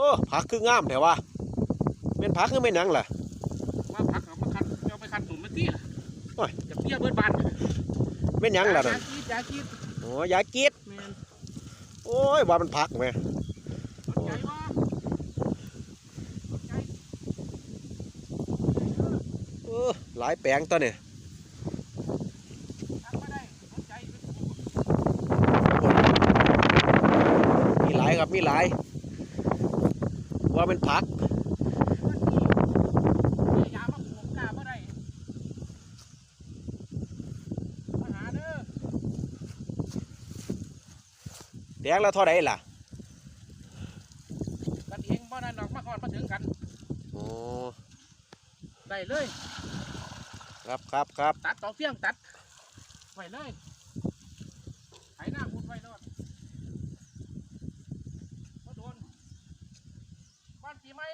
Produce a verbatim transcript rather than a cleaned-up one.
โอ้ ผักคืองามแท้วะ แม่นผักคือแม่นหยังล่ะ ว่าผักเอามาคัดเอาไปคัดสมมาตีล่ะ โอ้ย จะเตี้ยเบิดบาน แม่นหยังล่ะ ยา นั่น จีดยาจีด โอ้ยากิด แม่น โอ้ยว่ามันผักแหม สนใจว่าสนใจ เออหลายแปลงตัวนี่ ทักมาได้สนใจเป็นผู้ มีหลายครับมีหลาย ว่ามันผัก เพื่อนที่เสียยามาปลูกกล้าบ่ได้มาหาเด้อ แปลงละเท่าใดล่ะ กันเองบ่นั่นดอกมาก่อนมาถึงกัน โอ้ ได้เลย ครับครับครับ ตัดต่อเฟี้ยงตัดไว้เลยไถหน้ามุดไว้โลดบ่โดนก่อนปีใหม่